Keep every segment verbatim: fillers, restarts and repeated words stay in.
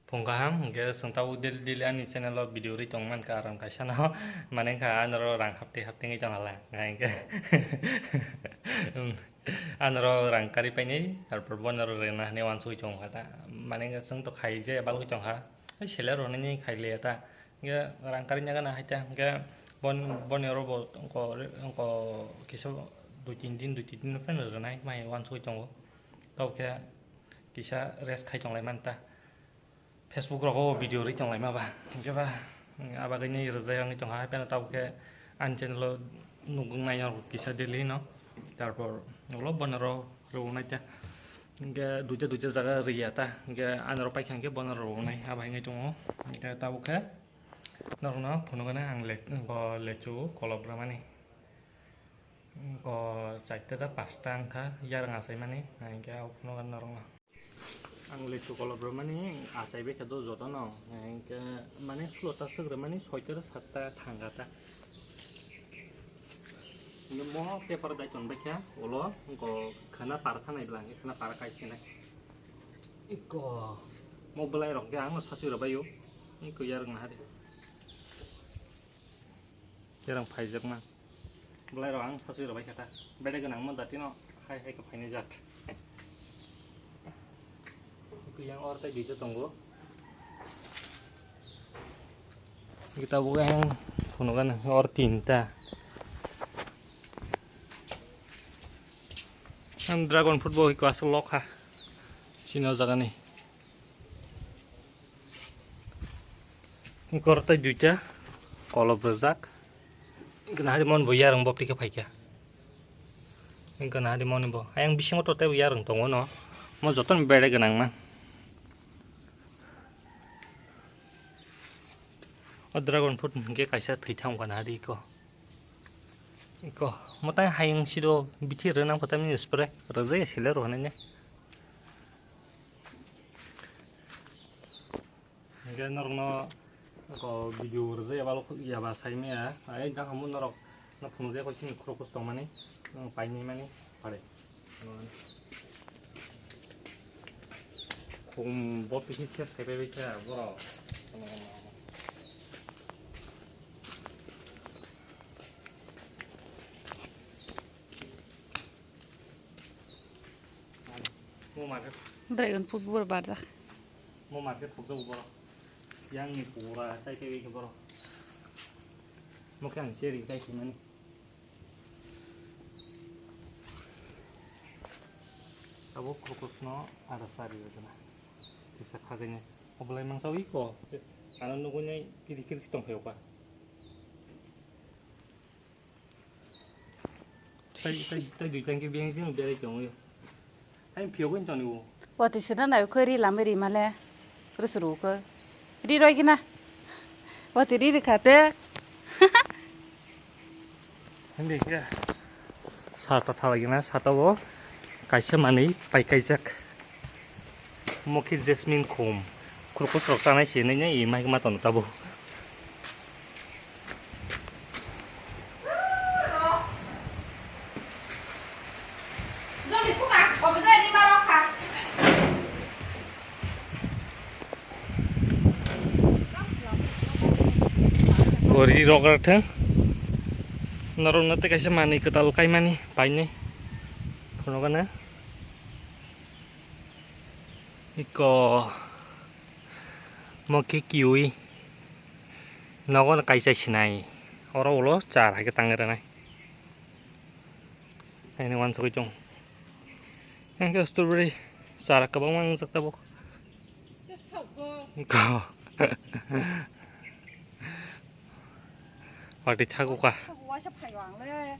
Phung kaham, hwnkhe chwng tabuk daily daily ani channel o video rwi tong mankha, aram kaisa no, mane wngkha anoro rang hapti hapti wngwi tong hala, hwnkhe anoro rang karwi painai, tarpor bono rwna hinwi uansugwi tongkha ta, mane wngkha chwng to khai je balgwi tongkha, seleng rwnani khai liya ta, hwnkhe rang karwi nagana hai ta, hwnkhe bon-, boni oro bo wngkha, wngkha kisa dui tin din, dui tin din phano rwnai mai uansugwi tongo, tabuk khe kisa rest khai tonglai manta. Facebook rogo video rwi tonglaima ba. Hingke ba, abo bagwi ni rwjak wngwi tongkha, hapheno tabuk khe ani channel o nukgwng nai rok kisa daily no. Tarpor ulo bono ro rwnai ta. Hingke duita duita jaga rwya ta. Hingke ani ro paikha hingke bono rwnai abo hinwi tongo. Hingke tabuk khe norokno phunukgana ang le-, bo lechu kolop rwmani. Bo chaita da pasta wngkha yarwng achaimani. Hingke abo phunukgana norokno. Ang lechu kolop rwmani achai bai kha do jotono, hingke mane sulo ta swk rwmani soita satta thangkha ta. Mo paper dai ton bai kha ulo, wngkha khana par thanai bwla, hingke khana par kai sinai. Iko mo bwlai rok khe ang sasui rwbai o, iko yarwng naha di. Yarwng phaijakma. Bwlairok ang sasui rwbai kha ta. Bede gwnangma datino hai hai khe phainai jat. Yang or tei duita tongo. Kita buka yang phunukgana or tinta. Ang dragon fruit bo iko aswk lokha. Chini o jaga ni. Iko tei duita kolop rwjak. Iko nahari mon bo yarwng bopti khe phaikha. Iko nahari mon bo. Ayang bisingo to tei yarwng tongo no. Mo jotono bede gwnang man. O dragon fruit hwnkhe kaisa thwi thangkha nahari iko. Iko. Mo tai hayung sido bithi rwnang kho tamni spray. Rwjai sile rw hinwi. Hingke norokno ko video rwjak yaba lok yaba saimaya, ai dang hamu norok no phunukjak kho chini khorokus tongmani, painai mani pare. Khum bo pisi ses khai pai bai kha borok. Mo market. Dragon fruit bor barjak. Mo market khobjago borok. Yang ni pura chai tei khe borok. Mo khe ang cherry chai simani. Abo krokus no ada sari rwgena. Kisa khagani. Obolai mangsa wi ko. Ano nugui nai kiri kiri tong phayo ka. Tai, tai, tai dui tangki biyang sing berai tongo yo. Hai phiyok in toni wo. Wati sina na ko ri lam ri male. Rus ru ko. Ri roi kina. Wati ri ri khate. Hindi kya. Sata thala gina, sata wo. Kaisa manui pai kaijak. Mo khe jasmine khum. Khurkus rok chanai se nai nai, mai ma tono tabuk. Bo ri rok rok thang. Norok no tei kaisa manui kwtal kaimani painai. Phunukgana. Iko mo khe kiwi. Nogo no kaisa sinai. Oro ulo char hai khe tangwi rwnai. Haino uansugui tong. Hingke strawberry chara kwbangma wngjak tabuk. Go. Watwi thago ka. Waisa phaio ang le.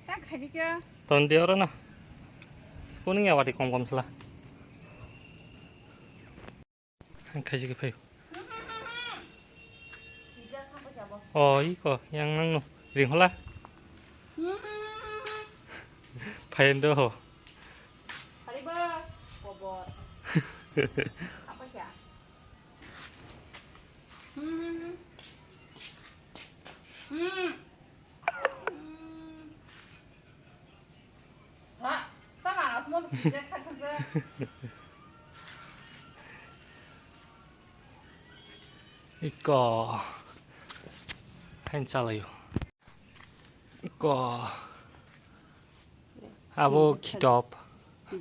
Ta khaini khe. Ton di oro no. Kuning ya watwi kom kom sla. Ang khaisi khe phaio. O, iko, yang nang no. Ring hola. Phaien do ho. Iko. Hain chalayo. Iko. Abo khitop.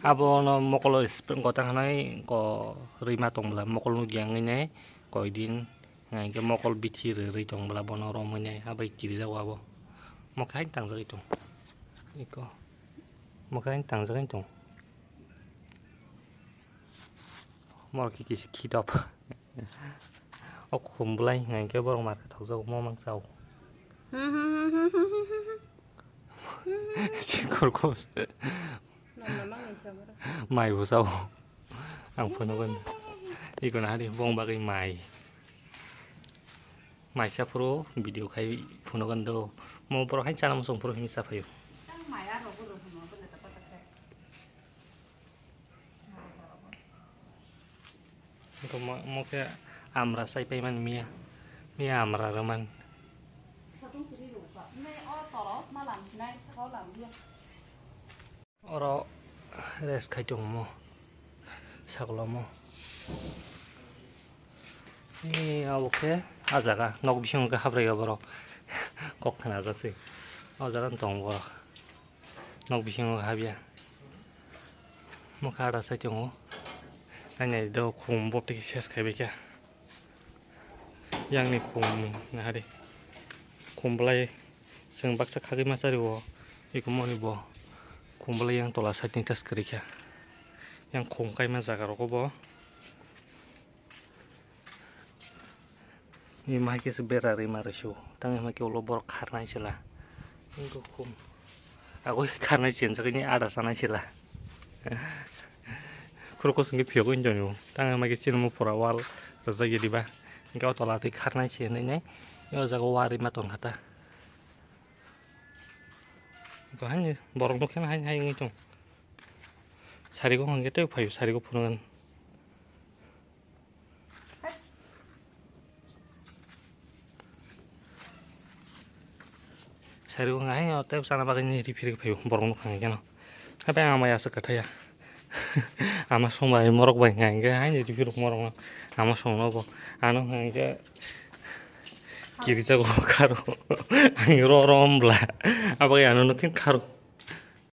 Abo no mokolo gota hanai ko rima tong bla mokol no giang nai ko din ngai ke mokol bithi re ri tong bla bono rom nai abai kiri jago abo. Mokhe hain tang jagoi tong. Iko. Mokhe hain tang jagoi tong. Mor ki kisi khitop. O khum bwlai hwnka hwnkhe borok market thokjago, mo mang chao. Sikur kos. Mai bo chao. Ang phunukgwi. Iko na hari bong bagwi mai. Mai sa phuru video khai phunukgwi do. Mo borok hai chana muchung phuru hini sa phaio. Ito mo, mo khe amra sai pai man miya. Miya amra rw man. Oro rest khai tongo mo. Saglomo. Ni abo khe ah jaga nok bisingo khe habraiya borok. Kok khnajak se. O jaga tong borok. Nok bisingo habya. Mokha ada sai tongo. Ani do khum boptiki ses khai baikha. Yang ni khum nahari. Khum bwlai chwng baksa khagwi ma chari o. Eko moni bo khum bwlai yang tola side ni test kwrwi kha. Yang khum kaima jaga rogo bo. Ni mai khe se bera rima rw sio. Tang hwnba khe ulo borok kharnai sila. Wngkha khum. Agoi kharnai chenjak ni ada sanai sila. Khurokos hwnkhe phiyogwi tongo. Tang hwnba khe chini mupura wall rwjak ya diba. Hwnkhe o tola twi kharnai se hinwi nai. O jaga o wari ma tongkha ta. Haini borok nukhe haini hai wngwi tong. Sarigo hwnkhe tei phaio sarigo phunukgwi. Sari wng hai o tei sana bagwi ni riphi riphi borok nukha hwnkhe no. Habai ama ya aswk kwthaya. Ama song bai morok bai hwnkha hwnkhe hai ni riphi rok morok no. Ama song no bo. Ano hwnkha hwnkhe kirijago kharo. Ang ro ro wng bla. Abagwi ano nukhin kharo.